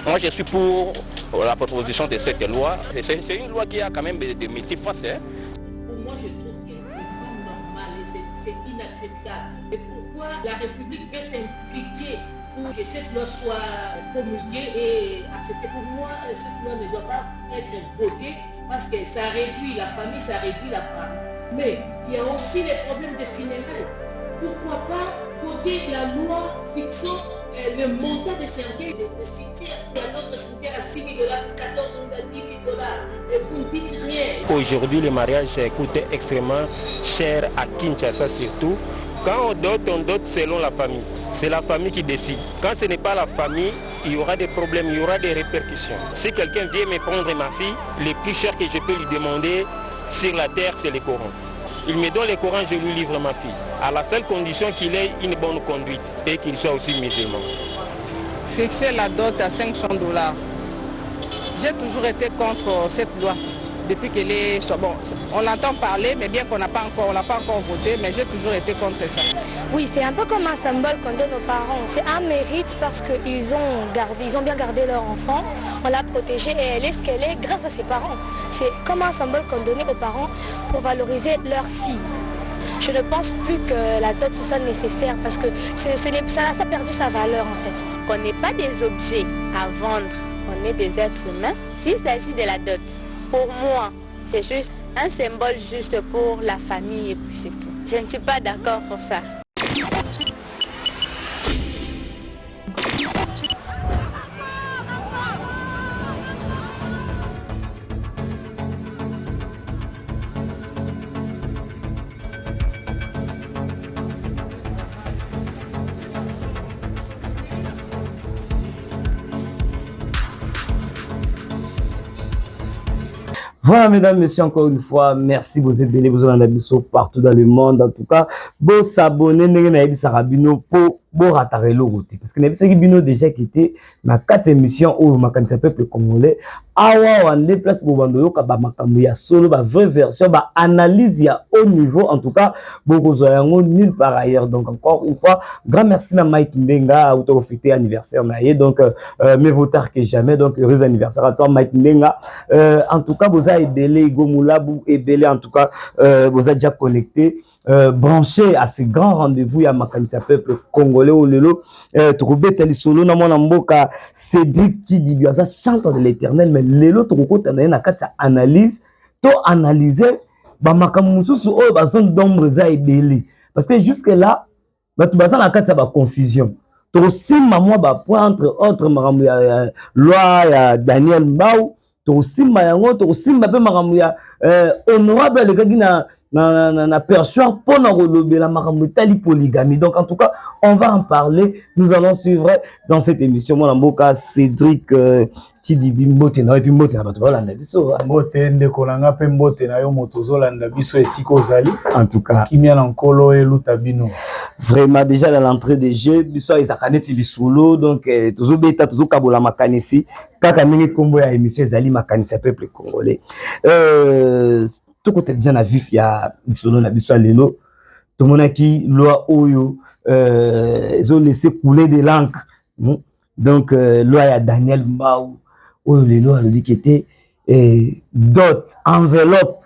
Moi, je suis pour la proposition de cette loi. C'est une loi qui a quand même des multifaces. Hein. Pour moi, je trouve qu'elle n'est pas normale et c'est inacceptable. Et pourquoi la République veut s'impliquer pour que cette loi soit promulguée et acceptée? Pour moi, cette loi ne doit pas être votée parce que ça réduit la famille, ça réduit la femme. Mais il y a aussi les problèmes des funérailles. Pourquoi pas voter la loi fixant le montant des cercueils, des cimetières? Il y a d'autres cimetières à 6 000 dollars, 14 000, 10 000 dollars. Et vous ne dites rien. Aujourd'hui, le mariage coûte extrêmement cher à Kinshasa surtout. Quand on dote, on dote selon la famille. C'est la famille qui décide. Quand ce n'est pas la famille, il y aura des problèmes, il y aura des répercussions. Si quelqu'un vient me prendre ma fille, le plus cher que je peux lui demander sur la terre, c'est le Coran. Il me donne le Coran, je lui livre ma fille. À la seule condition qu'il ait une bonne conduite et qu'il soit aussi musulman. Fixer la dot à 500 dollars. J'ai toujours été contre cette loi depuis qu'elle est... Bon, on l'entend parler, mais bien qu'on n'a pas encore, on l'a pas encore voté, mais j'ai toujours été contre ça. Oui, c'est un peu comme un symbole qu'on donne aux parents. C'est un mérite parce qu'ils ont gardé, ils ont bien gardé leur enfant, on l'a protégée et elle est ce qu'elle est grâce à ses parents. C'est comme un symbole qu'on donnait aux parents pour valoriser leur fille. Je ne pense plus que la dot soit nécessaire parce que ça a perdu sa valeur en fait. On n'est pas des objets à vendre, on est des êtres humains. S'il s'agit de la dot, pour moi, c'est juste un symbole juste pour la famille et puis c'est tout. Je ne suis pas d'accord pour ça. Voilà, mesdames, messieurs, encore une fois, merci vous êtes vous en biso partout dans le monde. En tout cas, bo s'abonner, ndenge nayebisaka bino po borataka eloko te. Parce que nayebisaki bino déjà qui était na quatre émissions oyo makanisa peuple congolais. Awa wande place bobando yoka ba makambo ya solo, ba vraie version, ba analyse ya haut niveau. En tout cas, bokozwa yango nulle part ailleurs. Donc encore une fois, grand merci na Mike Ndenga, auto fêter anniversaire na ye. Donc mieux vaut tard que jamais. Donc heureux anniversaire à toi Mike Ndenga. En tout cas, boza ebele Gomulabu ebele en tout cas, boza déjà connecté. Branché à ce grand rendez-vous ya makanisa peuple congolais oyo lelo tokobeta lisolo na mwana mboka Cédric Chidibi, aza chantre de l'Éternel, mais lelo tokokota na ye na kati ya analyse, to analyser bamakambo mosusu oyo bazone d'ombre eza ebele, parce que jusque là bato baza na kati ya baconfusion. Tokosimba mwa bapoint, entre autres makambo ya loi ya Daniel Mbau, tokosimba yango, tokosimba mpe makambo ya honorable alekaki na perchoir mpona kolobela makambo etali polygamie. Donc en tout cas, on va en parler, nous allons suivre dans cette émission. Mwana mboka Cédric Chidibi, mbote na yo et puis mbote na bato balanda biso. Mbote ndeko na nga mpe mbote na yo moto ozolanda biso esika ozali. En tout cas, kimia na Nkolo eluta bino. Vraiment, déjà dans l'entrée des jeux, biso ezalaka neti lisolo, donc tozobeta, tozokabola makanisi kaka ndenge nkombo ya émission ezali makanisi ya peuple congolais. Tokota déjà na vif ya lisolo na biso ya lelo. Tomonaki loi oyo ezolaisser couler de l'encre. Donc loi ya Daniel Mbau oyo lelo alobiki ete dot, enveloppe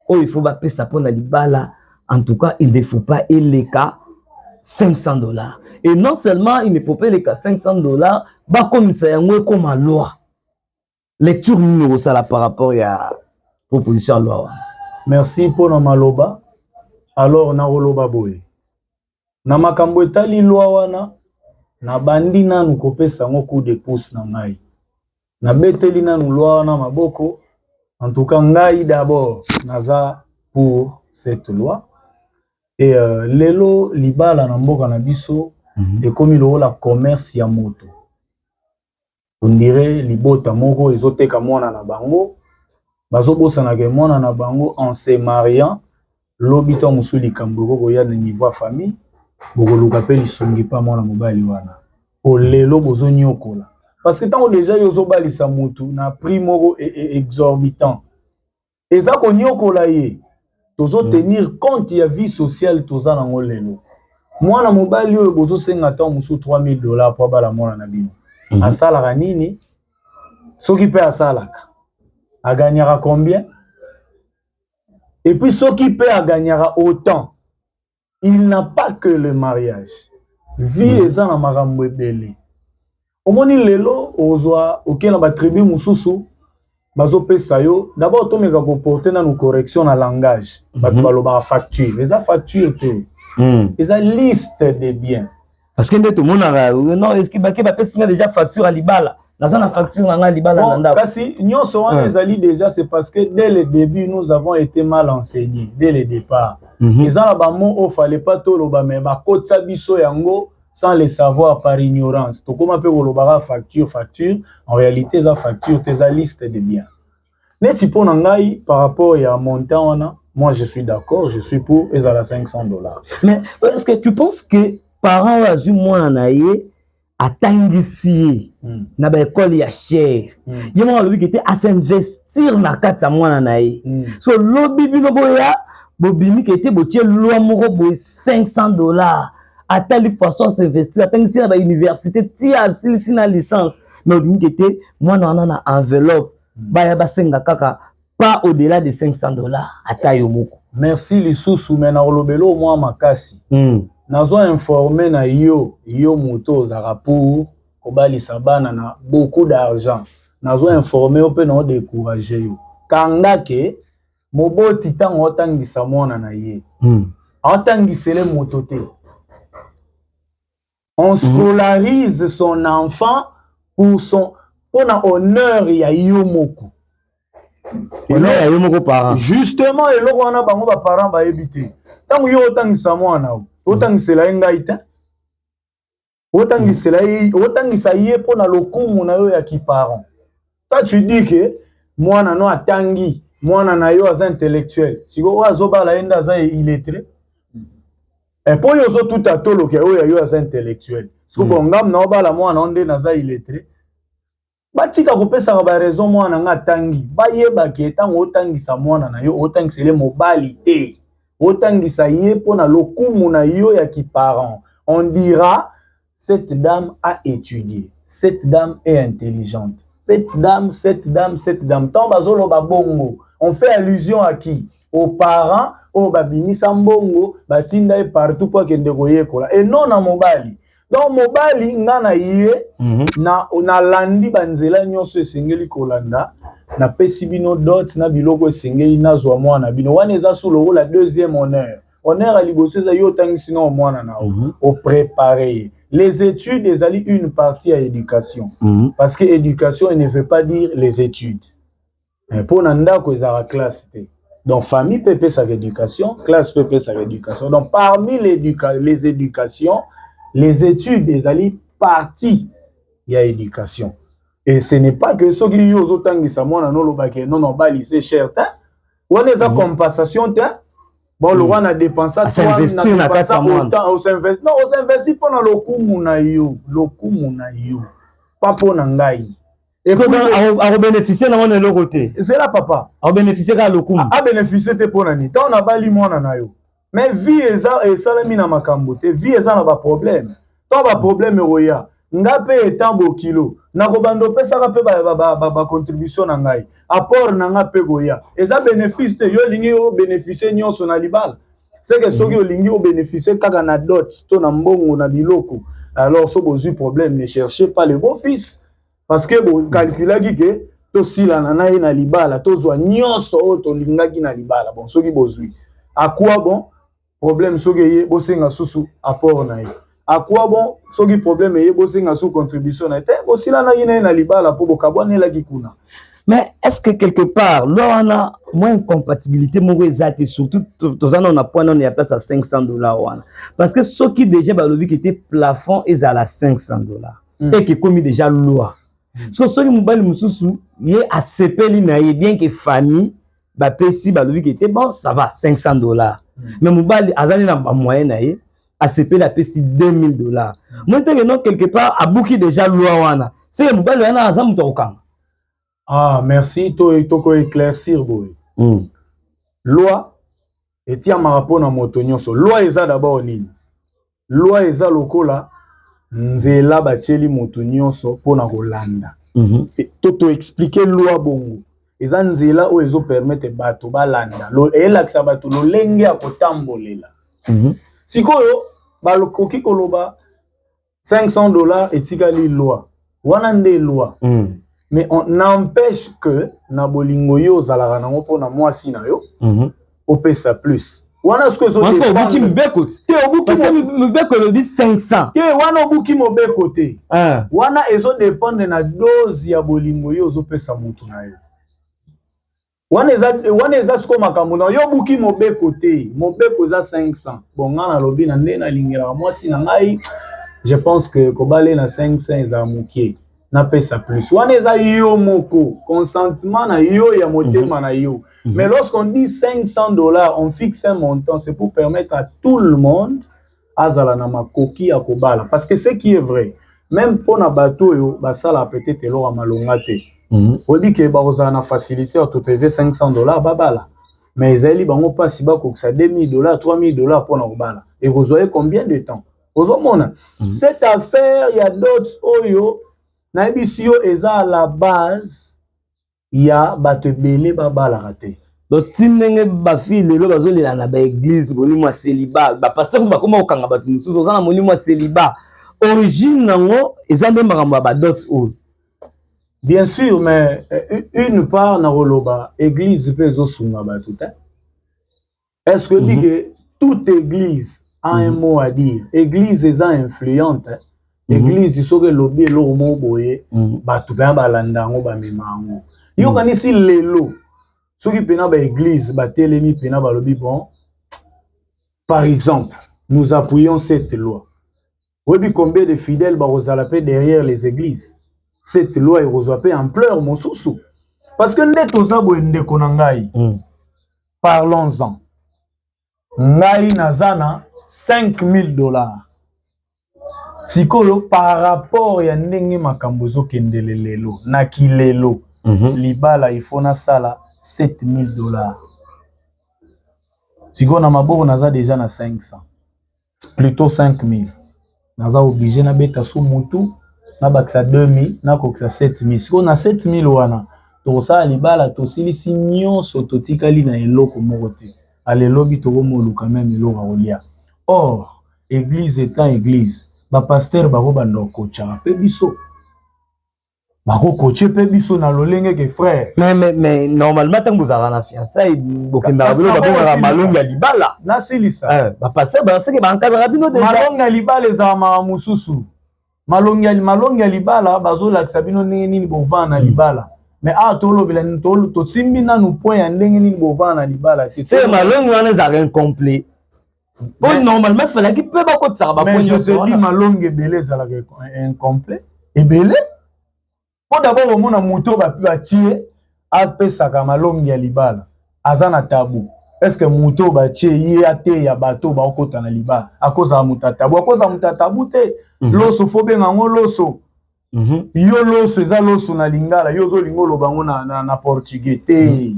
oyo il faut bapesa mpona libala, en tout cas il ne faut pas eleka 500 dollars. Et non seulement il ne faut pas eleka 500 dollars, bakomisa yango ekoma loi. Lecture nini okosala par rapport ya proposition ya loi wana? Merci mpona maloba. Alors nakoloba boye na makambo etali loi wana, nabandi nanu kopesa yango coup de pouce na ngai, nabeteli nanu loi wana maboko. En tout cas ngai d'abord naza pour cette loi. Et lelo libala na mboka na biso ekomi lokola commerce ya moto. On dirait libota moko ezoteka mwana na bango, bazobosanaka mwana na bango en se mariant. Lobi to mosusu likambo ekokoya na niveau ya famille, bokoluka mpe lisungi mpa mwana mobali wana. Po lelo bozonyokola parce que ntango déjà yo ozobalisa motu na prix moko exorbitant, eza konyokola ye. Tozotenir compte ya vie sociale toza nango lelo. Mwana mobali oyo bozosenga ntango mosusu 3000 dollars po abala mwana na bino. Asalaka nini? Soki mpe asalaka, agagnaka combien? Et puis soki mpe agagnaka autant, il n'a pas que le mariage. Vie eza na makambo ebele. Omoni, lelo ozwa oke na batribu mosusu, bazopesa yo. D'abord tomeka koporter nanu correction na langage. Bato balobaka facture, eza facture te, eza liste de biens. Parce que nde tomonaka, non, est-ce que bake bapesi nga déjà facture ya libala, naza na facture na nga libala na ndako. Kasi nyonso wana ezali déjà, c'est parce que dès le début nous avons été mal enseignés dès le départ. Eza na bamots oyo fallait pas toloba, mais bakotisa biso yango sans le savoir, par ignorance. Tokóma mpe kolobaka facture, facture. En réalité eza facture te, eza liste de biens. Neti mpo na ngai, par rapport ya montant wana, moi je suis d'accord, je suis pour ezala 500 $. Mais est-ce que tu penses que parent oyo azwi mwana na ye, atangisi ye na baekole ya cher, ye moko alobi ke te, as'investir na kati ya mwana na ye, so lobi bino boya bobimi ke te, botie loi moko boye 500 $, atali façon as'investir, atangisi na bauniversité ti asilisi na licence, mais obimi ke te, mwana wana na enveloppe baya basenga kaka pas au-delà de 500 $, ata yo moko? Merci lisusu, me na kolobela o mwa makasi. Nazwa informe na yo, yo moto ozalaka pour kobalisa bana na beaucoup d'argent, nazwa informe yo mpe na odécourager yo. Kanga ke moboti, ntango otangisa mwana na ye, aotangisele moto te. On scolarise son enfant pour son, mpona honneur ya yo moko. Honneur ya yo moko parent. Justement, eloko wana bango baparent bayebi te. Ntango yo otangisa mwana, o otangisela ye ngai te, otangisela ye, otangisa ye mpo na lokumu na yo ya kiparent. Toi tu dis que mwana no atangi, mwana na yo aza intellectuel. Sikoyo oyo azobala ye nde aza illettré? Mpo oyo ozotuta toloke, oyo ya yo aza intellectuel. Sikoyo bon, ngamu na obala mwana o nde naza illettré. Batika kopesaka baraison, mwana nga atangi. Bayebaki ntango otangisa mwana na yo, otangisele mobali te, otangisa ye mpo na lokumu na yo ya kiparent. On dira: cette dame a étudié, cette dame est intelligente, cette dame, cette dame, cette dame. Ntango bazoloba bongo, on fait allusion à qui? Aux parents oyo babimisa mbongo, batinda ye partout mpo akende koyekola, et non na mobali. Donc mobali, nga na ye, na nalandi banzela nyonso esengeli kolanda, napesi bino dot na biloko esengeli, nazwa mwana bino. Wana eza su lokola deuxième honneur. Honneur ya liboso eza yo otangisi na mwana na yo, oprépare ye. Les études ezali une partie ya éducation, parce que éducation ne veut pas dire les études. Mpo na ndako ezalaka classe te. Donc famille mpe epesaka éducation, classe mpe epesaka éducation. Donc parmi les éducations, les études ezali partie ya éducation. Et ce n'est pas que soki yo ozotangisa mwana, nolobaki non, non, balise cher te. Wana eza compensation te. Bon, lokwa na dépensa, As'investir na kati ya mwana. Non, os'investir mpo na lokumu na yo, lokumu na yo, pa mpo na ngai. Akobénéficie nango na eloko te. Zela, papa. Akobénéficie kaka lokumu. Abénéficie te. Mpo na nini? Ntango nabali mwana na yo, mais vie eza esalemi na makambo te, vie eza na baproblème. Ntango baproblème ekoya, nga mpe etant bokilo, nakobanda opesaka mpe bacontribution na ngai, apport na nga mpe koya. Eza bénéfice te. Yo olingi obénéficie nyonso na libala, seke soki olingi obénéficie kaka na dot to na mbongo na biloko, alors so bozwi problème, ne cherchez pas le beau fils, parce que bocalculaki ke tosilana na ye na libala, tozwa nyonso oyo tolingaki na libala. Bon, soki bozwi, à quoi bon? Problème soki eye, bosenga susu apport na ye, à quoi bon? Soki problème eye, bosenga susu contribution na ye te. Bosilanaki na ye na libala mpo bokabwanelaki kuna. Mais est ce que quelque part loi wana, mwa incompatibilité moko eza te? Surtout toza nano na point nano ya place ya 500 $ wana, parce que soki déjà balobi ke te, plafond ezala 500 $, eke ekomi déjà loi. So soki mobali mosusu ye asepeli na ye, bien que famille bapesi, balobi ke te, bon, ça va, 500 $, mais mobali azali na bamoyen na ye, asepeli, apesi 2000 $, moi teke non, quelque part abuki déjà loi wana, seke mobali wana aza moto akokanga. Ah, merci. To toko éclaircir boye. Loi etiamaka mpona moto nyonso. Loi eza d'abord nini? Loi eza lokola Nzela batieli moto nyonso mpona kolanda. To toexpliquer loi bongo, eza nzela oyo ezopermettre bato balanda, eyelakisa bato lolenge ya kotambolela. Sikoyo bakoki koloba 500 $ etikali loi wana nde loi, mais on n'empêche que na bolingo yo ozalaka nango mpona mwasi na yo, opesa plus wana. Sikoyo obuki mibeko te. Obuki mibeko elobi 500. Te, wana obuki mobeko te. Wana ezodépendre na dose ya bolingo yo ozopesa motu na yo. Wana eza sikoyo makambo na yo. Obuki mobeko te. Mobeko eza 500. Bon, nga nalobi na nde nalingelaka mwasi na ngai, je pense que kobale na 500 ezala moke, napesa plus. Wana eza yo moko, consentement na yo ya motema na yo. Mais lorsqu'on dit 500 $, on fixe un montant, c'est pour permettre à tout le monde azala na makoki ya kobala. Parce que ce qui est vrai, même mpona bato oyo basala peut-être eloko ya malonga te, oyebi ke bakozala na facilité ya toteze 500 $ babala, mais ezali bango mpasi bakokisa 2000 $, 3000 $ mpona kobala. Ekozwa ye combien de temps? Ozomona, cette affaire ya dot oyo nayebisi yo eza à la base ya bato ebele babalaka te. Donc ti ndenge bafille lelo bazolela na baéglise molimo ya célibat, bapasteur bakóma kokanga bato mosusu oza na molimo ya célibat, origine nango eza nde makambo ya badot oyo. Bien sûr, mais une part na koloba église mpe ezosunga bato te. Est ce que dit que toute église a un mot à dire? Église eza influente, hein? Église soki elobi eloko moko boye, bato mpena balanda yango, bamema yango. Yokanisi lelo soki mpena baéglise batelemi mpena balobi: bon, par exemple, nous appuyons cette loi, oyebi combien de fidèles bakozala mpe derrière les églises? Cette loi ekozwa mpe ampleur mosusu, parce que nde toza boye, ndeko na ngai, parlons-en. Ngai naza na 5000 $. Sikoyo, par rapport ya ndenge makambo ezokendele lelo na kilelo, libala il faut nasala 7000 $. Sikoyo na maboko naza déjà na 500, plutôt 5000. Naza obligé nabeta so mutu, nabakisa 2000, nakokisa 7000. Sikoyo na 7000 wana tokosala libala, tosilisi nyonso, totikali na eloko moko te. Alelobi tokomoluka même eloko ya kolia. Or église étant église, bapasteur bakobanda kokotyaka mpe biso, bakokoche mpe biso na lolenge ke frère. Mais normalement, ntango bozalaka na fiançailles, bokendaka Kasi bino na babengaka bongo malongi ya libala. Nasilisa. Bapasteur baseke baencadraka bino déjà. Malongi ya libala ezala makambo mosusu. Malongi ya libala bazolakisa bino ndenge nini bovanda na libala, mais awa tolobela tosimbi nanu point ya ndenge nini bovanda na libala te. Se malongi wana ezalaka incomplet po normalement falaki mpe bakotisaka Mais bapoint je nyonso te dis, wana. Malongi ebele ezalaka incomplet ebele, mpo d'abord omona moto oyo batie apesaka malongi ya libala aza na tabu. Est ce que moto oyo batie ye ateya bato oyo baokota na libala akozala moto ya tabu? Akozala moto ya tabu te. Loso fo benga yango loso. Yo loso eza loso na lingala, yo ozolinga oloba yango na portugais te.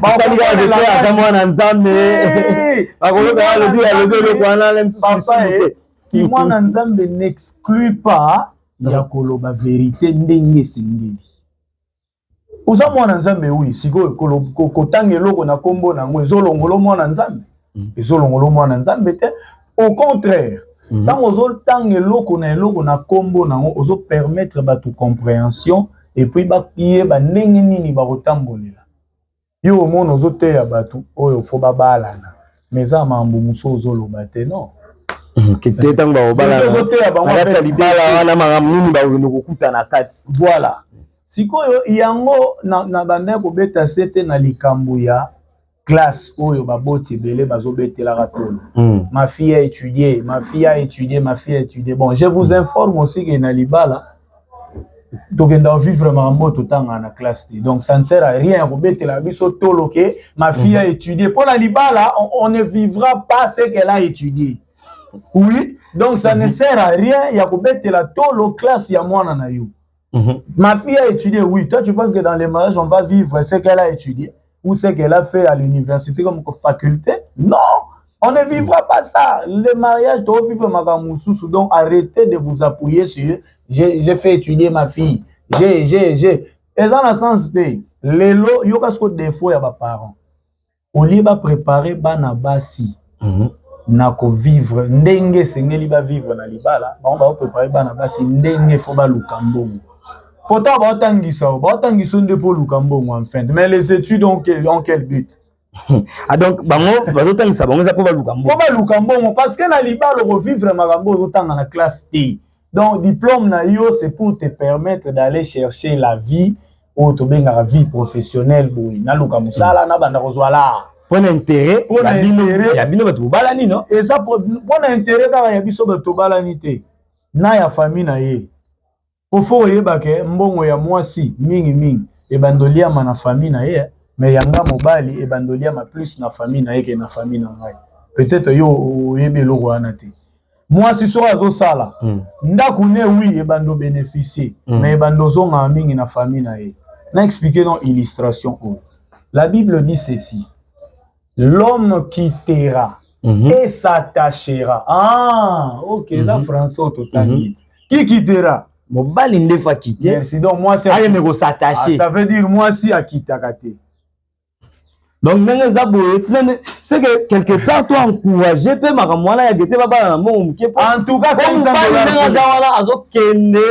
Batali kaka te aza mwana Nzambe, bakoloba alobi eloko wana na mosusu. Papa, lisumu te. Kimwana Nzambe n'exclut pas ya koloba vérité ndenge esengeli. Oza mwana Nzambe, oui. Sikoyo kotanga eloko na nkombo na yango ezolongola mwana Nzambe? Ezolongola mwana Nzambe te, au contraire. Ntango ozotanga eloko na nkombo na yango, ozopermettre bato compréhension et puis bayeba ndenge nini bakotambolela yo. Omona ozoteya bato oyo fo babalana, mais eza makambo mosusu ozoloba te, non. Te, ntango bakobala Ozoteya bango na kati ya mpe libala wana, makambo nini bakokende kokuta na kati? Voilà. Sikoyo yango na bandaki kobeta se te na likambo ya classe oyo baboti ebele bazobetelaka tolo: ma fille a étudié, ma fille a étudié, ma fille a étudié. Bon, je vous informe aussi que na libala tokenda vivre makambo oyo totangaka na classe te. Donc ça ne sert à rien ya kobetela biso tolo ke ma fille a étudié. Mpo na libala, on ne vivra pas ce qu'elle a étudié, oui. Donc ça ne sert à rien ya kobetela tolo classe ya mwana na yo. Ma fille a étudié, oui. Toi, tu penses que dans les mariages, on va vivre ce qu'elle a étudié ou ce qu'elle a fait à l'université comme faculté? Non. On ne vivra pas ça. Le mariage tovivre makambo mosusu. Donc arrêtez de vous appuyer sur j'ai fait étudier ma fille, j'ai eza na sens te. Lelo yoka siko défaut ya baparent: au lieu baprépare bana basi na kovivre ndenge esengeli bavivre na libala, bango baoprépare bana basi ndenge fo baluka mbongo. Pourtant baotangisa o baotangisa nde mpo oluka mbongo enfin. Mais les études ont quel but? Ah, donc bango bazotangisa bango eza mpo baluka mbongo. Mpo baluka mbongo, parce que na libala okovivre makambo ozotanga na classe te. Donc diplôme na yo, c'est pour te permettre d'aller chercher la vie oyo tobengaka vie professionnelle. Boye naluka mosala, nabanda kozwa la mpona intérêt ya bino bato bobalani, no? Eza mpona intérêt kaka ya biso bato tobalani te, na ya famille na ye. Po fo oyeba ke mbongo ya mwasi mingimingi ebanda oliama na famille na ye, mais yanga mobali ebanda oliama plus na famille na ye ke na famille na ngai. Peut-être yo oyebi eloko wana te. Mwasi soki azosala ndako ne, oui, ebanda obénéficie, mais ebanda ozongaka mingi na famille na ye. Na expliquer donc illustration oyo. La Bible dit ceci: l'homme quittera et s'attachera. Ah ok, eza français oyo totangi. Qui quittera? Mobali nde fa quitte. Merci. Donc mwasi akende kos'attacher. Ah, ça veut dire mwasi akitaka te. Donc ndenge eza boye, tina c'est que quelque part to encourage mpe makambo wana ya gete, babala na mbongo moke. En tout cas, mobali ndenge aza wana, azokende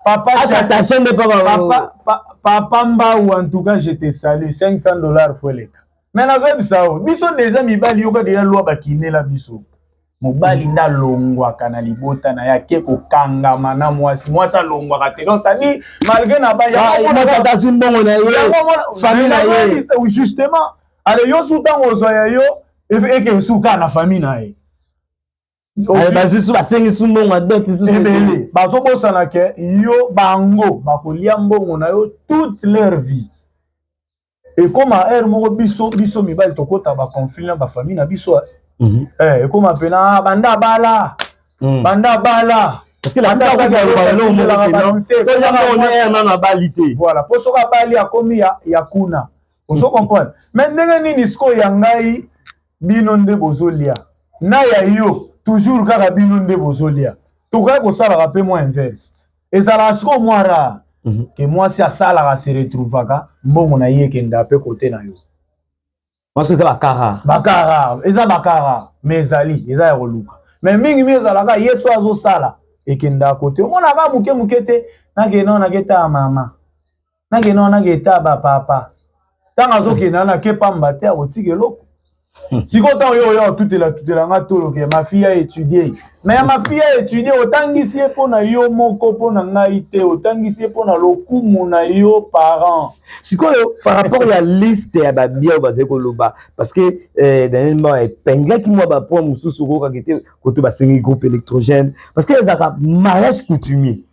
papa as'attache nde. Papa, papa Mbau, en tout cas je te salue. 500 $ fo eleka. Mais nazoyebisa o biso déjà mibali, yoka déjà loi bakinela biso: mobali nde alongwaka na libota na ye, ake kokangama na mwasi. Mwasi alongwaka te. Donc c'est-à-dire malgré na bayazwi mbongo na ye, famille na ye. Justement, ale yo su ntango ozwa ya yo, eke esuka na famille na ye. Bazwi su, basengi su mbongo ya dot. Ebele bazobosana ke yo, bango bakolia mbongo na yo toute leur vie. Ekóma heure moko biso mibali tokɔta baconflit na bafamille na biso. Ekóma mpena banda bala, banda bala. Parce que la nano abali te. Voilà, mpo soki abali, akomi ya kuna. Ozo comprendre? Mais ndenge nini sikoyo ya ngai bino nde bozolia, na ya yo toujours kaka bino nde bozolia? Tokoki kosalaka mpe mwa inverse. Ezalaka sikoyo mwa rare ke mwasi asalaka, se retrouvaka mbongo na ye ekendaka mpe kote na yo. Mwasi eza bakara. Bakara, eza bakara, mais ezali eza ya koluka. Mais mingi mingi ezalaka ye so azosala, ekendaka kote. Omonaka moke moke te, nakende wana, naketa mama, nakende wana, naketa bapapa. Ntango azokende wana, ake pamba te, akotika eloko. Sikoyo ntango yo oya otutela tutela nga toloke ma fille a étudié, mais ya ma fille a étudié, otangisi ye mpo na yo moko, mpo na ngai te. Otangisi ye mpo na lokumu na yo parent. Sikoyo par rapport ya liste ya babiens oyo bazali koloba, parce que Daniel Mbao epinglaki mwa bapoint mosusu, okokaki te koto basengi groupe électrogène, parce que ezalaka mariage coutumier.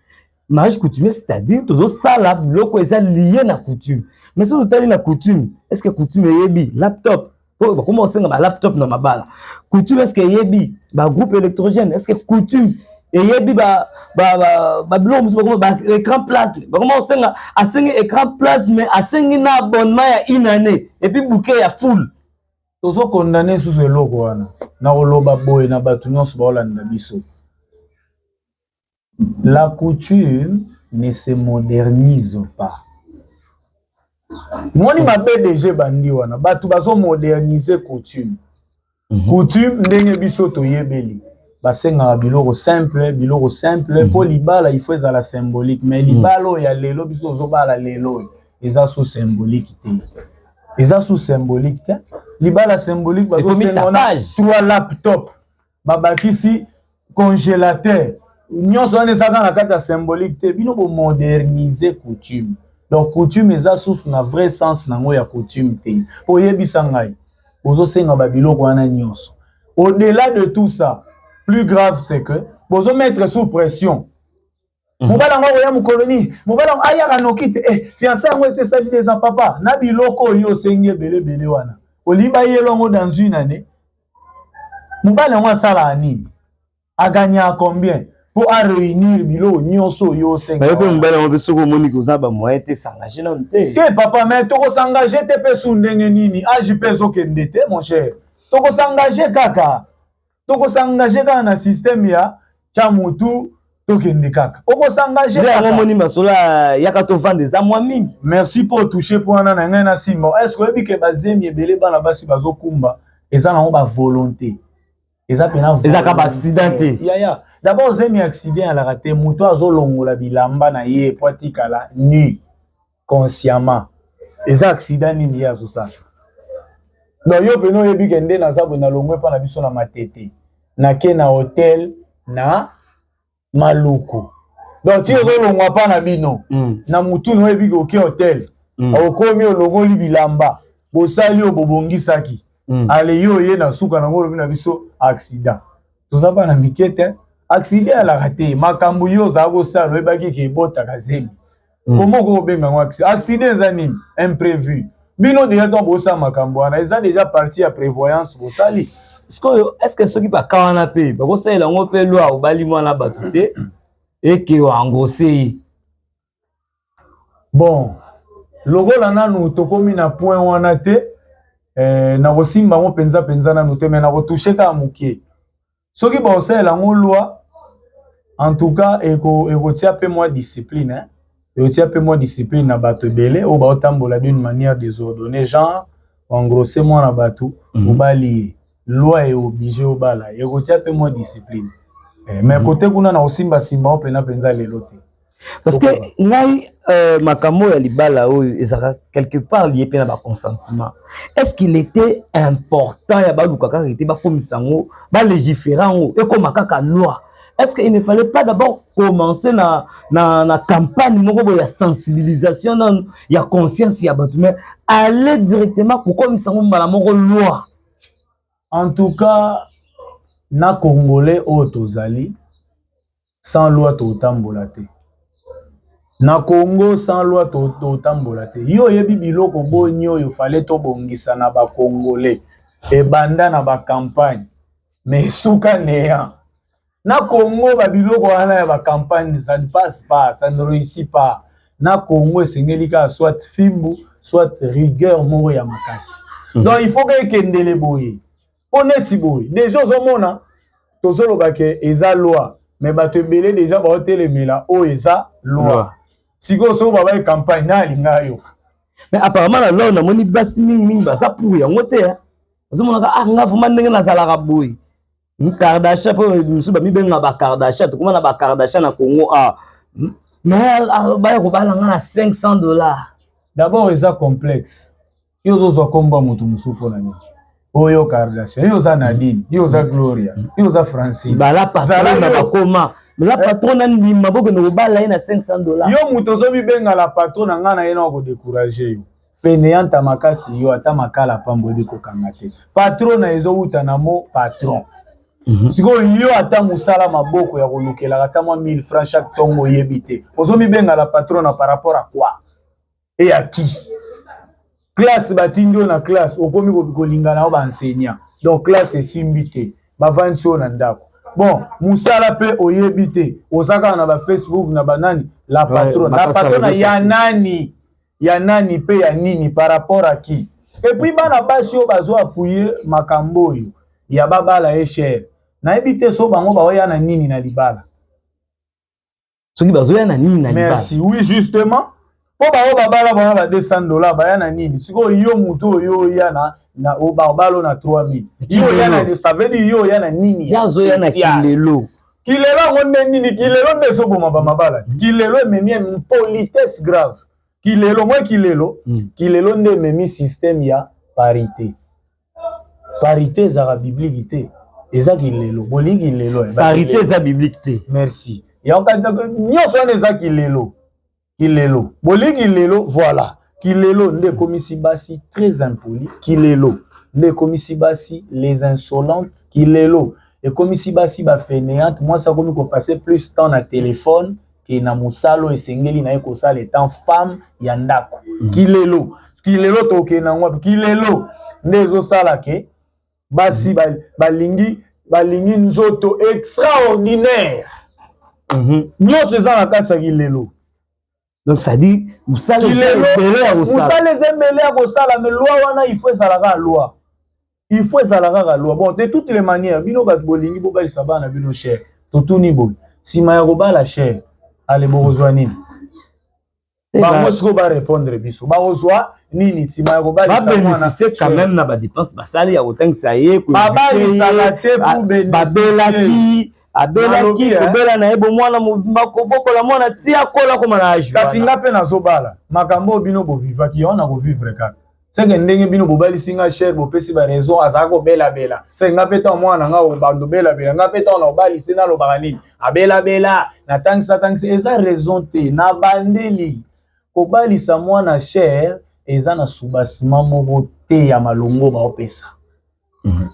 Mariage coutumier, c'est-à-dire tozosala biloko eza lié na coutume. Mais soki totali na coutume, est ce que coutume eyebi laptop? Po bakoma kosenga balaptop na mabala. Coutume, est ce que eyebi bagroupe électrogène? Est ce que coutume eyebi babiloko mosusu? Bakoma baécran plasma, bakoma kosenga, asengi écran plasma, mais asengi na abonnement ya une année et puis bouquet ya full. Tozokondane susu eloko wana na koloba boye na bato nyonso baolanda biso: la coutume ne se modernise pas. Moni mabe deja ebandi wana. Bato bazomodernize coutume. Coutume ndenge biso toyebeli, basengaka biloko simple, biloko simple mpo libala il faut ezala symbolique. Mais libala oyo ya lelo, biso tozobala lelo oyo, eza su symbolique te, eza su symbolique te. Libala symbolique, bazosenga wana trois laptop, babakisi congélateur, nyonso wana eza kaka na kati ya symbolique te. Bino bomodernize coutume. Donc coutume eza susu na vrai sens nango ya coutume te. Mpo oyebisa ngai, bozosenga babiloko wana nyonso. Au-delà de tout ça, plus grave, c'est que bozomettre sous pression mobali yango akoya mokolo nini. Mobali yango ayaka noki te. Fiancé yango esi esali eza papa na biloko oyo osengi ebele ebele wana, olingi bayela yango dans une année. Mobali yango asalaka nini? Aganyaka combien mpo aréunir biloko nyonso oyo osenga? Mpe mobali yango mpe, soki omoni koza bamoyen te, s'engage nano te. Te papa, mais tokosengage te mpe su ndenge nini? Age mpe ezokende te, mon cher. Tokosengage kaka, tokosengage kaka na système ya tya motu, tokende kaka, okosengage. Yango omoni masolo yaka tovanda eza mwa mingi. Merci mpo otouche mpo wana na ngai na nsima. Est ce que oyebi ke bazemi ebele bana basi bazokumba eza nango bavolonté? Eza mpena Ezalaka baaccident te? Yaya, d'abord zemi accident alaka te. Moto azolongola bilamba na ye po atikala nu consciemment, eza accident nini ye azosala? Donc yo pene oyebi ke nde naza boye, nalongwe mpa na biso na Matete, nake na hotel na Maluku. Donc ti ozolongwa mpa na bino na mutu na oyebi ke oke hotel, okomi, olongoli bilamba, bosali oyo bobongisaki, ale yo oye na suka nango olobi na biso accident. Toza bana mike te, accident alaka te. Makambo yo ozala kosala, oyebaki ke ebotaka zemi, koma oko obenga yango accident? Accident eza nini? Imprévu. Bino deja ntango bosala makambo wana, eza déjà partie ya prévoyance bosali. Sikoyo, est ce que soki baka wana mpe bakosalela yango mpe loi, obali mwana bato te, eke oengrosser ye? Bon, lokola nanu tokomi na point wana te, nakosimba yango mpenza mpenza nanu te, mais nakotouche kaka moke. Soki bakosalela yango loi, en tout cas ekotia mpe mwa discipline, hein? Ekotia mpe mwa discipline na bato ebele oyo baotambola d'une manière désordonnée, genre oengrosser mwana bato, obali ye, loi eoblige obala, ekotia mpe mwa discipline, mais kote kuna na kosimbasimba o mpena mpenza lelo te. Parce que ngai, makambo ya libala oyo ezalaka quelque part lié mpe na baconsentement. Est ce qu'il était important ya baluka kaka ete bakomisa yango, balégiférer yango, ekóma kaka loi? Est ce qu'il ne fallait pas d'abord commencer na campagne moko boye ya sensibilisation nanu, ya conscience ya bato, mais aller directement kokomisa yango mbala moko loi? En tout cas, na Congolais oyo tozali, sans loi totambola te. Na Congo, sans loi totambola te. Yo oyebi biloko boni oyo fallait tobongisa na bacongolais ebanda na bacampagne, mais suka néant na Congo. Babiloko wana ya bacampagne, ça ne passe pas, ça ne réussit pas na Congo. Esengeli kaka soit fimbu, soit rigueur moko ya makasi. Donc il faut ke ekendele boye, mpo neti boye déjà ozomona tozoloba ke eza loi, mais bato ebele déjà baotelemela oyo eza loi. Sikoyo soki babai campagne na alinga ayoka. Mais apparemment na loi, namoni basi mingimingi baza pour yango te. Ozomonaka, ah, nga vraiment ndenge nazalaka boye, Kardashian, mpo mosusu bamibenga bakardashian, tokoma na bakardashian na Congo, ah, mais baya kobala nga na 500 $. D'abord eza complexe. Yo ozozwa nkombo ya moto mosusu mpo na nini? Oyo Kardashian, yo oza Nadine, yo oza Gloria, yo oza Francine. Bala patron na bakoma la patron na ndima bokende kobala ye na 500 $. Yo moto ozomibenga la patron na ngai na ye, na kodécourager yo, fainéante makasi. Yo ata makala pambo oyebi kokanga te. Patron na ezowuta na mo patron. Sikoyo yo ata mosala maboko ya kolukelaka ata mwa 1000 francs chaque ntongo oyebi te, ozomibenga la patron na par rapport à quoi et à qui? Classe batindi oyo na classe, okomi kolinga na yo baenseignant, donc classe esimbi te, bavandisi oyo na ndako. Bon, mosala mpe oyebi te, oza kaka na bafacebook na banani, la patronne, la patronne ya nani, ya nani mpe ya nini, par rapport à qui? Et puis bana basi oyo bazo appuyer makambo oyo ya babala ye cher, nayebi te so bango baoya na nini na libala. Soki bazoya na nini na libala? Merci, oui, justement, mpo bango babala bango ba 200 $, baya na nini? Sikoyo yo motu oyo oya na babalo na 3000, yo oya na, ça veut dire yo oya na nini? Ye azoya na kilelo. Kilelo yango nde nini? Kilelo nde ezoboma bamabala. Kilelo ememi impolitesse grave. Kilelo mwa kilelo, kilelo nde ememi système ya parité. Parité ezalaka biblique te, eza kilelo. Bolingi kilelo, eh, Parité eza biblique te. Merci. Yango nyonso wana eza kilelo. Kilelo, bolingi lelo, voilà. Kilelo nde ekomisi basi très impoli, kilelo nde ekomisi basi les insolentes, kilelo ekomisi basi bafainéante. Mwasi akomi kopasser plus temps na téléphone ke na mosala oyo esengeli na ye kosala étant femme ya ndako. Kilelo, kilelo, tokende yango wapi? Kilelo nde ezosala ke basi balingi nzoto extraordinaire. Nyonso eza na kati ya kilelo. Donc ça dit mosala ebele ya kosala. Mosala eza ebele ya kosala, mais loi wana, il faut ezalaka loi. Il faut ezala kaka loi. Bon, de toutes les manières, bino bato bolingi bobalisa bana bino cher, totuni boye, nsima ya kobala cher, ale bokozwa nini? Bango sikoyo barépondre biso, bakozwa nini nsima ya kobalisa? Babénéficie quand même na badépenses basali ya kotangisa ye. Babalisaka te pour babelaki, abelaki, kobela na ye bomwana mobimba, kobokola mwana ti akola koma na age. Kasi nga mpe nazobala, makambo oyo bino bovivaki yango na kovivre kaka seke ndenge bino bobalisi nga cher, bopesi baraison, azalaka kobelabela. Seke nga mpe ntango mwana na nga bando belabela, nga mpe ntango na obalisi nalobaka nini? Abelabela, natangisa tangisa, eza raison te. Na bandeli kobalisa mwana cher eza na soubassement moko te ya malongo baopesa.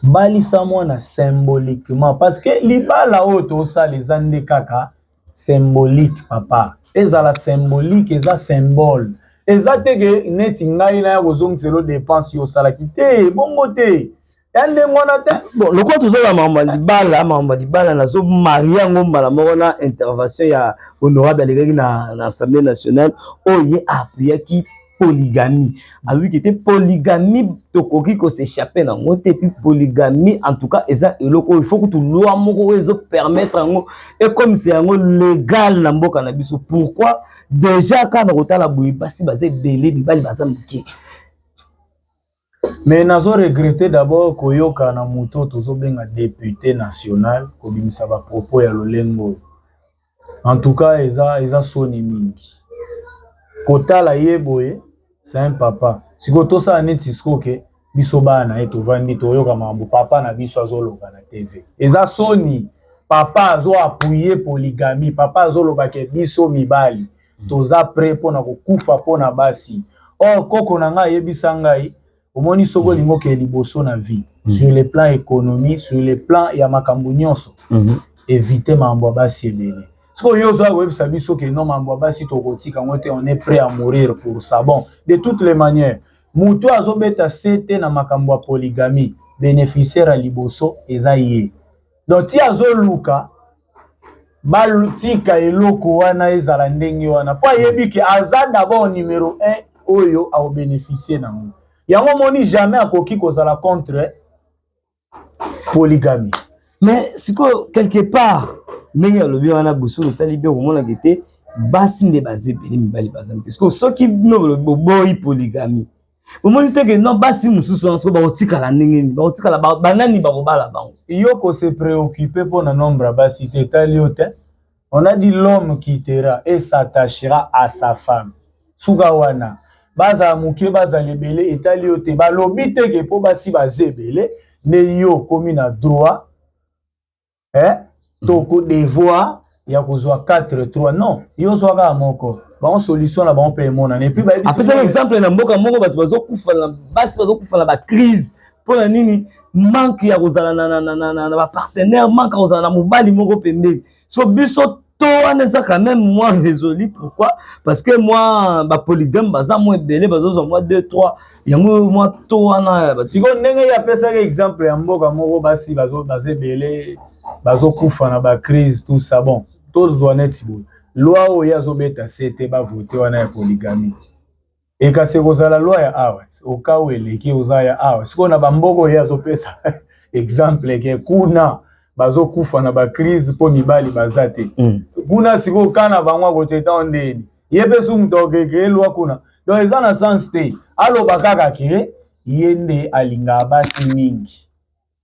Balisa mwana symboliquement, parce que libala oyo tosala eza nde kaka symbolique, papa. Ezala symbolique, eza symbole, eza te ke neti ngai naya kozongisela dépense yo osalaki te, bongo te, ya ndenge wana te. Bon, lokola tozola makambo ya libala, makambo ya libala, nazomarie yango mbala moko na intervention ya honorable alekaki na Assemblée nationale, oyo ye appuyaki polygamie. Alobi te polygamie tokoki kos'échapper nango te. Puis polygamie, en tout cas, eza eloko oyo il faut kutu loi moko oyo ezopermettre yango, ekomisa yango légal na mboka na biso. Pourquoi? Déjà kaka na kotala boye, basi baza ebele, mibali baza moke. Mais nazo regretter d'abord koyoka na moto oyo tozobenga député national kobimisa bapropos ya lolenge oyo. En tout cas, eza soni mingi kotala ye boye. C'est un papa. Sikoyo tosala neti sikoyo ke biso bana na ye tovandi, toyoka makambo papa na biso azoloba na TV. Eza soni. Papa azo appuyer polygamie, papa azoloba ke biso mibali toza prêt mpona kokufa mpona basi. Or koko na ngai ayebisa ngai: omoni, soki olingi okende liboso na vie, sur le plan économie, sur le plan ya makambo nyonso, évite makambo ya basi ebele. Soki oyo ozoya koyebisa biso ke non, makambo ya basi tokotika yango te, on est prêt à mourir pour ça. Bon, de toutes les manières, moto azobeta se te na makambo ya polygamie, bénéficiaire ya liboso eza ye. Donc ti azoluka batika eloko wana ezala ndenge wana, mpo ayebi ke aza d'abord numéro 1 oyo akobénéficie nango. Yango moni jamais akoki kozala contre polygamie. Mais sikoyo, quelque part, ndenge alobi wana, boso otali bien, okomonaka te basi nde baza ebele, mibali baza mpe. Sikoyo soki bino boboyi polygamie, omoni te ke non, basi mosusu wana sikoyo bakotikala ndenge nini? Bakotikala banani? Bakobala bango? Yo kose préoccuper mpona nombre ya basi te, etali yo te. On a dit: l'homme quittera et s'attachera à sa femme. Suka wana, bazala moke, bazala ebele, etali yo te. Balobi te ke mpo basi baza ebele nde yo okomi na droit, eh? To ko devoir ya kozwa 4 3. Non, yo ozwa kaka moko. Bango solution na bango mpe emonana. Et puis bayebi. Apesaki exemple na mboka moko, bato bazokufa na basi, bazokufa na bacrise. Mpona nini? Manque ya kozala na bapartenaire, manque ya kozala na mobali moko pembeni. So biso to wana eza quand même moins résolu. Pourquoi? Parce que moi bapolygame baza mwa ebele, bazozwa mwa 2 3, yango mwa to wana. Sikoyo ndenge ye apesaki exemple ya mboka moko, basi baza ebele, bazokufa na bacrise, tout ça. Bon, tozwa neti boye, loi oyo ye azobeta se te bavote wana ya polygamie, ekasi ekozala loi ya awa oka oyo eleki oza ya awa. Sikoyo na bamboka oyo ye azopesa exemple ke kuna bazokufa na bacrise mpo mibali baza te, kuna sikoyo kana bango akoteta ndeni? Ye mpe su moto akokeke loi kuna. Donc eza na sens te. Aloba kaka ke ye nde alingaka basi mingi,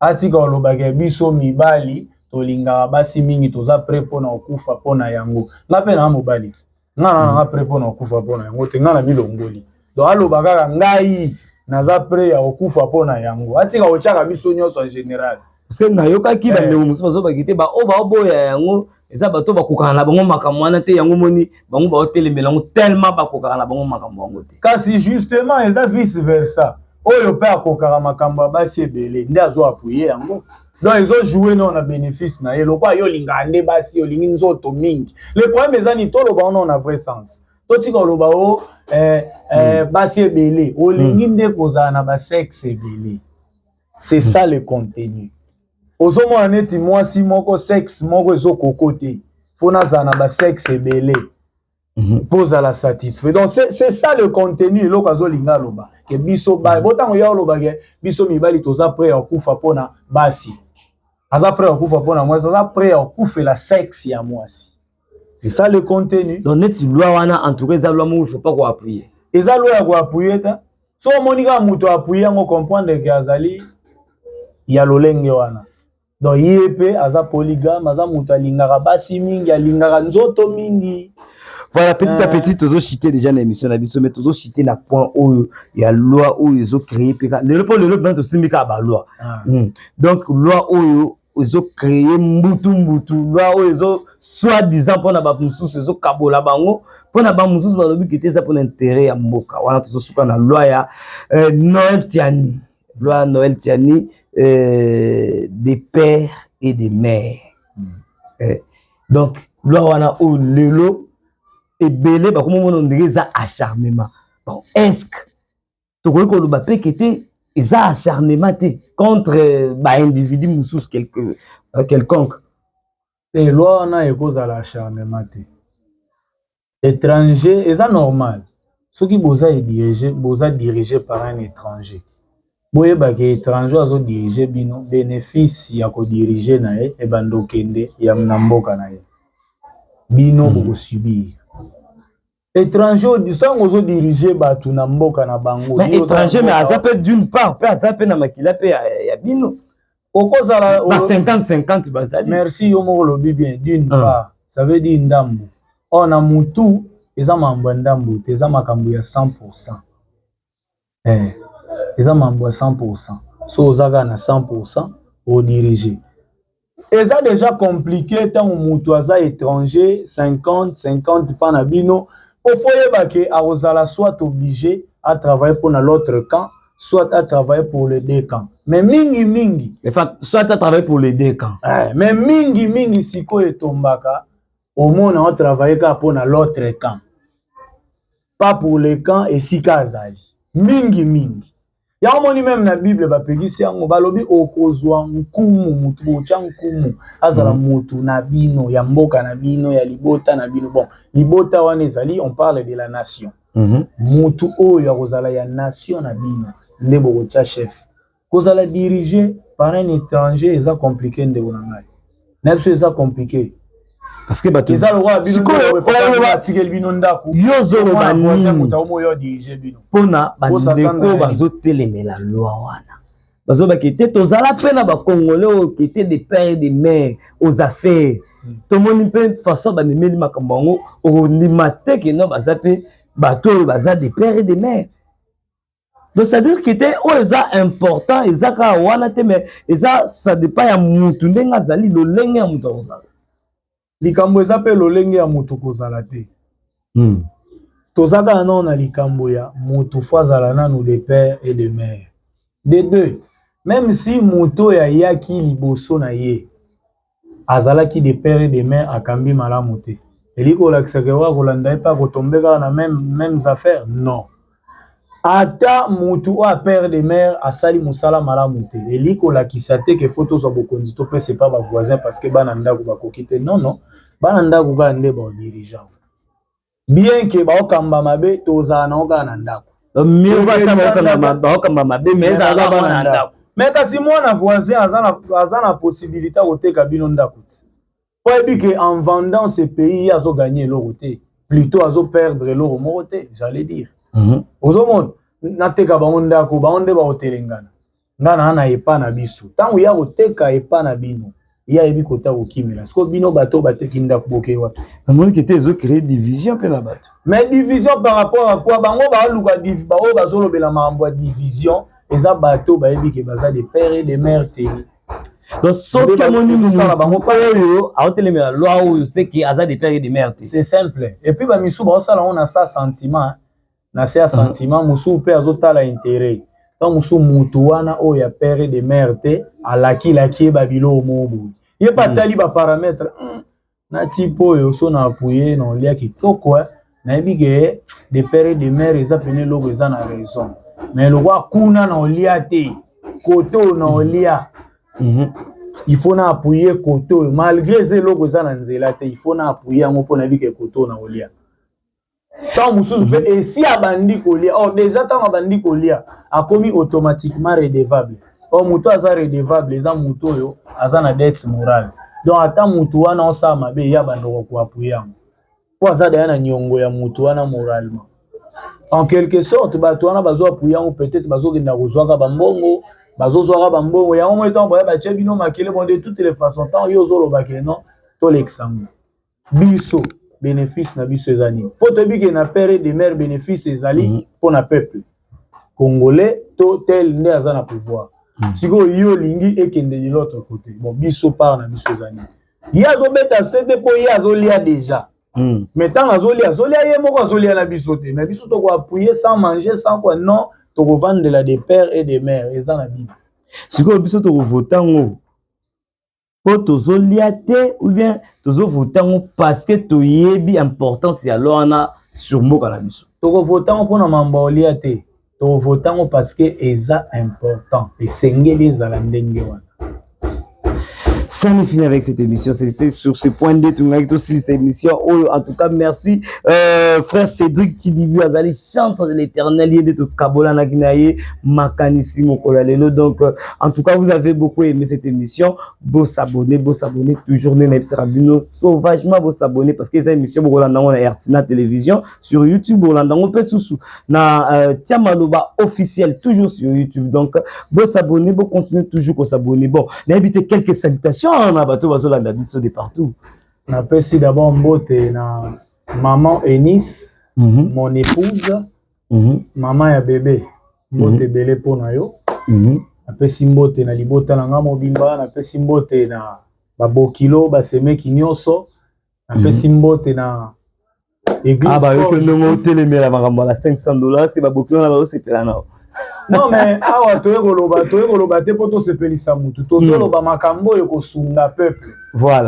atika kolobaka biso mibali tolingaka basi mingi, toza prêt mpona kokufa mpona yango. Nga mpe naa mobali ti nga na nanga prêt mpona kokufa mpona yango te, nga na milongoli. Donc aloba kaka ngai naza prêt ya kokufa mpona yango, atika kotiaka biso nyonso en général. Parce que nayokaki bandeko mosusu bazobaki te, baoyo baoboya yango eza bato bakokaka na bango makambo wana te. Yango moni bango baotelemela yango tellement bakokaka na bango makambo yango te. Kasi justement eza vice versa. Oyo mpe akokaka makambo ya basi ebele nde azo appuyer yango. Donc ezojouer no na bénéfice na ye. Lokola yo olingaka nde basi, olingi nzoto mingi. Le problème eza nini? Toloba ono na vrai sens, totika koloba o basi ebele, olingi nde kozala na basexe ebele. C'est ça le contenu. Ozomona neti mwasi moko, sexe moko ezokoko te, fo nazala na basexe ebele. Mpo ozala satisfait. Donc c'est ça le contenu. Eloko azolinga aloba ke biso ba botango ya oloba ke biso mibali toza prêt ya kokufa mpona basi, aza prêt ya kokufa mpona mwasi, aza prêt ya kokufela sexe ya mwasi. C'est ça le contenu. Donc neti loi wana, en tout cas, eza loi moko il faut pas koappuyer. Eza loi ya koappuyer te. So omoni kaka moto appuyer yango, comprendre ke azali ya lolenge wana. Donc ye mpe aza polygame, aza moto alingaka basi mingi, alingaka nzoto mingi. Voilà, petit à petit tozochite déjà na émission na biso, mais tozochite na point oyo ya loi oyo ezocréer mpe lelo, mpo lelo mpena tosimbi kaka baloi. Donc loi oyo ezocréer mbutu mbutu, loi oyo ezo soi-disant mpona bato mosusu ezokabola bango, mpona bamosusu balobi kete eza mpona intérêt ya mboka. Wana tozosuka na loi ya Noël Tshiani, loi Noël Tshiani, des pères et des mères. Donc loi wana oyo lelo ebele bakomomona ndenge eza acharnement. Bon, est ce que tokoki koloba mpe kete eza acharnement te contre baindividu mosusu quelque, quelconque? Te, loi wana ekozala acharnement te. Étranger eza normal. Soki boza dirigé, boza dirigé par un étranger, boyebaka étranger azodirige bino, bénéfice ya kodirige na ye ebanda okende ya na mboka na ye, bino bokosubir. Étranger, ntango ozodirige bato na mboka na bango. Mais étranger, mais aza mpe d'une part mpe aza mpe na makila mpe ya bino. Okozala ba 50 50 bazali. Merci, yo moko olobi bien, d'une part, ça veut dire ndambu. Or na mutu eza makambo ya ndambu te, eza makambo ya 100. Eza makambo ya 100. So oza kaka na 100, odirige. Eza déjà compliqué ntango moto aza étranger, 50 50 mpa na bino. Po faut yeba ke akozala soit obligé à travailler pour na l'autre camp, soit à travailler pour les deux camps. Mais mingi mingi Enfin, soit à travailler pour les deux camps. Mais mingi mingi sikoyo etombaka, omona otravaille kaka mpo na l'autre camp, pas pour le camp esika azali. Mingi mingi yango moni, même na Bible bapekisi yango, balobi okozwa nkumu, mutu botya nkumu azala mutu na bino, ya mboka na bino, ya libota na bino. Bon, libota wana ezali, on parle de la nation. Mutu oyo akozala ya nation na bino nde bokotya chef. Kozala dirigé par un étranger eza compliqué, ndeko na ngai, na biso eza compliqué. Parce que bato Eza lokola bino atikeli bino ndako. Yo ozoloba nini? Moto aomo oyo dirige bino. Mpona bandeko bazotelemela loi wana, bazobaki te tozala mpe na bacongolais oyo kete de père et de mère aux affaires. Tomoni mpe façon bamemeli makambo yango, okondima te ke no baza mpe bato oyo baza de père et de mère. Donc c'est à dire que te oyo eza important eza kaka wana te, mais eza, ça dépend ya mutu ndenge azali, lolenge ya mutu akozala. Likambo eza mpe lolenge ya motu kozala te. Toza kaka nano na likambo ya motu faut azala nanu de père et de mère. De deux, même si moto oyo ayaki liboso na ye azalaki de père et de mère, akambi malamu te, elingi kolakisaka oyo akolanda ye mpe akotombe kaka na mêmes affaires? Non. Ata motu oyo a père de mère asali mosala malamu te, elingi kolakisa te ke faut tozwa bokonzi topesa epa bavoisin parce que bana ndako bakoki te. Non, non, bana ndako kaka nde badirigeant, bien ke baokamba mabe, tozala nango kaka na ndako. Mieux baokamba mabe, mais ezalaka bana na ndako. Mais kasi mwana voisin aza na possibilité ya koteka bino ndako ti po ayebi ke en vendant ce pays, ye azoganye eloko te, plutôt azoperdre eloko moko te, j'allais dire. Ozomona, nateka bango ndako, bango nde bakotelengana, nga na epa na biso. Ntango ya koteka epa na bino, ye ayebi kota kokimela. Sikoyo bino bato oyo bateki ndako, bokei wapi? Namoni ke te ezocréer division mpe na bato. Mais division par rapport à quoi? Bango baluka, baoyo bazolobela makambo ya division eza bato bayebi ke baza de père et de mère te. Donc soki omoni bango oyo aotelemela loi oyo, seki aza de père et de mère te. C'est simple. Et puis bamisu baosala yango na sa sentiment, na se ya sentiment. Mosusu mpe azotala intérêt. Ntango mosusu mutu wana oyo ya père et de mère te alakilaki ye babiloko moko boye, ye mpe atali baparamètre na type oyo, so na appuye na olia kitoko. Nayebi ke de père et de mère eza pene eloko eza na raison, mais lokwa kuna na olia te, kote oyo na olia, il faut na appuyer kote oyo, malgré eza eloko eza na nzela te, il faut na appuyer yango mpo nayebi ke kote oyo na olia. Ntango mosusu mpe esi abandi kolia. Or déjà ntango abandi kolia, akomi automatiquement redevable. Or moto aza redevable eza moto oyo aza na dette morale. Donc ata motu wana osala mabe, ye abandaka koappuyer yango mpo aza daya na niongo ya motu wana moralement. En quelque sorte, bato wana bazo appuyer yango, peut-être bazokenda kozwaka bambongo, bazozwaka bambongo yango. Moi, ntango boya batie bino makele, bon, de toutes les façons, ntango yo ozoloba ke non, tolekisa yango, biso bénéfice na biso eza nini? Mpo toyebi ke na père et de mère, bénéfice ezali mpo na peuple congolais to tel nde aza na pouvoir. Sikoyo yo olingi ekende de l'autre côté. Bon, biso, part na biso eza nini? Ye azobeta se te mpo ye azolia déjà. Mais ntango azolia, azolia ye moko, azolia na biso te. Mais biso tokoappuyer sans manger, sans quoi? Non, tokovandela de père et de mère, eza na Bible. Sikoyo biso tokovota yango mpo tozolia te, ou bien tozovota yango parce que toyebi importance ya loi wana sur mboka na biso? Tokovota yango mpona mambo ya olia te. Tokovota yango parce que eza important, esengeli ezala ndenge wana. Ça nous finit avec cette émission. C'était sur ce point de tout aussi cette émission. Oh, en tout cas, merci. Frère Cédric Chidibu Azali, chantre de l'éternel, de tout Kabola Nakinaye, Makanisi Mokola Lelo. Donc, en tout cas, vous avez beaucoup aimé cette émission. Beau s'abonner, beau s'abonner, toujours bino, sauvagement beau s'abonner parce que cette émission, vous avez RTNA Télévision sur YouTube, vous avez sous na Tiamaloba officiel, toujours sur YouTube. Donc, beau s'abonner, beau continuer toujours à s'abonner. Bon, n'invitez quelques salutations na bato bazolanda biso de partout. Napesi d'abord mbote na maman Enis, mon épouse, mama ya bébé, mbote ebele mpo na yo. Napesi mbote na libota na nga mobimba, napesi mbote na babokilo, basemeki nyonso, napesi mbote na église. Ah, bayoki ndenge otelemela makambo ya 500 $, ce babokilo na bazosepela nao. Non, mais awa toye koloba, toye koloba te mpo tosepelisa mutu. Tozoloba makambo oyo ekosunga peuple.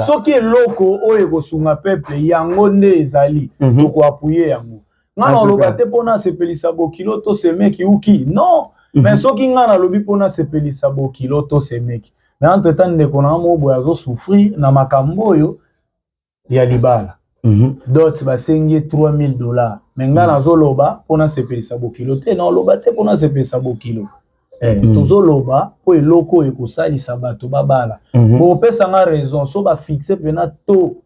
Soki eloko oyo ekosunga peuple, yango nde ezali, tokoappuyer yango. Nga naloba te mpo nasepelisa bokilo to semeki uki, non. Mais soki nga nalobi mpo nasepelisa bokilo to semeki, mais entre temps ndeko na nga moko boye azosouffrir na makambo oyo ya libala, dot basengi ye 3000 $, mais nga nazoloba mpo nasepelisa bokilo te, naoloba te mpo nasepelisa bokilo. Tozoloba mpo eloko oyo ekosalisa bato babala. Bopesa nga raison, so bafixe mpena to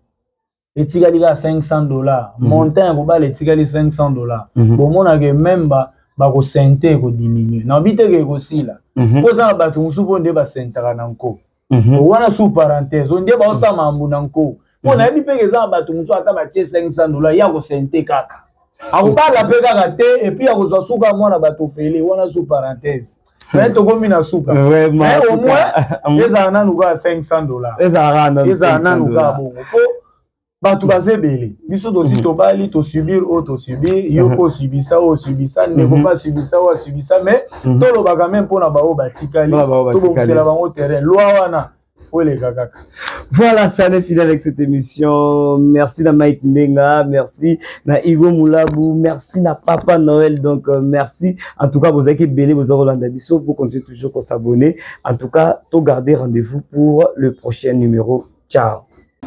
etikali kaka 500 $, montant ya kobala etikali 500 $, bomonaka même bakosente ekodiminuer. Nayebi te ke ekosila, mpo eza na bato mosusu mpo nde basentaka na nko wana, sous parenthèse, nde baosala mambu na nko, mpo nayebi mpe eza na bato mosusu, ata batie 500 $, ya kosente kaka, akobala mpe kaka te, et puis akozwa suka mwana bato fele wana, sous parenthèse. Mais tokomi na suka. Mais au moins ezala nanu kaka 500 $. Ezala nanu kaka bongo, mpo bato baza ebele. Biso tosi tobali, tosubir oyo tosubir, yo mpo osubisa oyo osubisa, ndeko mpe asubisa oyo asubisa. Mais tolobaka même mpona baoyo batikali, tobongisela bango terrain. Loi wana oleka kaka. Voilà, ça est fini avec cette émission. Merci na Mike Ndenga, merci na Hugo Moulabu, merci na Papa Noël. Donc, merci. En tout cas, vous avez belé, vous avez biso, vous continuez toujours à s'abonner. En tout cas, tout garder rendez-vous pour le prochain numéro. Ciao.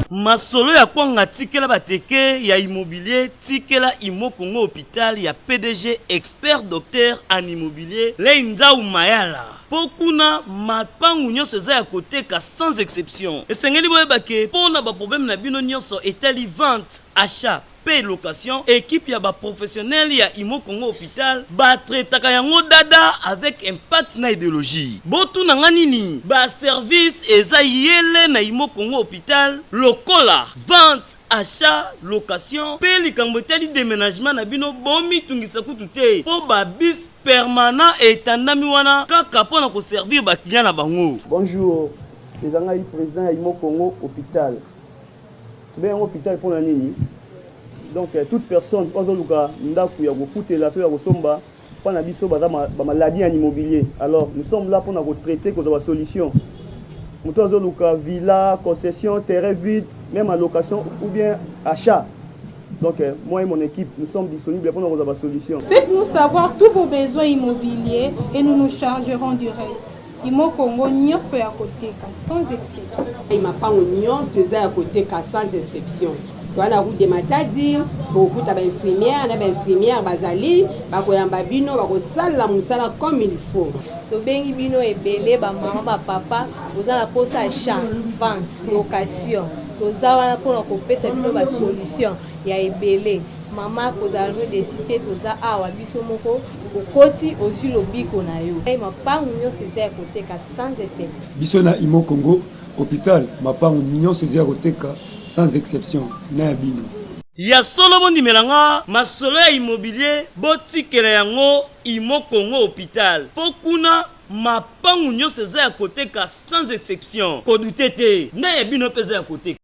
Masolo ya kwanga, tikela bateke ya immobilier, tikela Imo Congo Hôpital ya PDG expert docteur en immobilier Lei Nzau Mayala, mpo kuna mapangu nyonso eza ya koteka sans exception. Esengeli boyeba ke mpo na baproblème na bino nyonso etali vente, achat mpe location, équipe ya baprofessionnel ya Imo Congo Hôpital batraitaka yango dada avec impact na idéologie. Botuna nga nini? Baservice eza yele na Imo Congo Hôpital lokola vente, achat, location mpe likambo etali déménagement na bino, bomitungisa kutu te, mpo babus permanent etandami wana kaka mpo na koservir baclient na bango. Bonjour, eza ngai président ya Imo Congo Hôpital. Tobengi yango hôpital mpona nini? Donc toute personne oyo azoluka ndako ya kofutela to ya kosomba, mpa na biso baza bamaladi ya immobilier. Alors nous sommes là mpona kotraiter, kozwa basolution. Moto azoluka villa, concession, terrain vide, même en location ou bien achat, donc moi et mon équipe, nous sommes disponibles pour kozwa basolution. Faites-nous savoir tous vos besoins immobiliers et nous nous chargerons du reste. Imo Congo, nyonso ya koteka sans exception. Mapango nyonso eza ya koteka sans exception. Toza na route de Matadi, bokokuta ba infirmières na ba infirmières bazali, bakoyamba bino, bakosala mosala comme il faut. Tobengi bino ebele ba mama ba papa boza na posa ya achat, vente, location toza wana pona kopesa bino ba solution ya ebele mama kozala no desi te toza awa biso moko okoti ozui lobiko na yo mapangu nionso eza ya koteka sans exception. Biso na Imo Congo hopital mapangu nionso eza ya koteka sans exception na ya bino. Ya solo bondimela nga masolo ya immobilier botikela yango Immo Congo hopital po kuna mapangu nionso eza ya koteka sans exception ko douter te na ya bino pe eza ya koteka.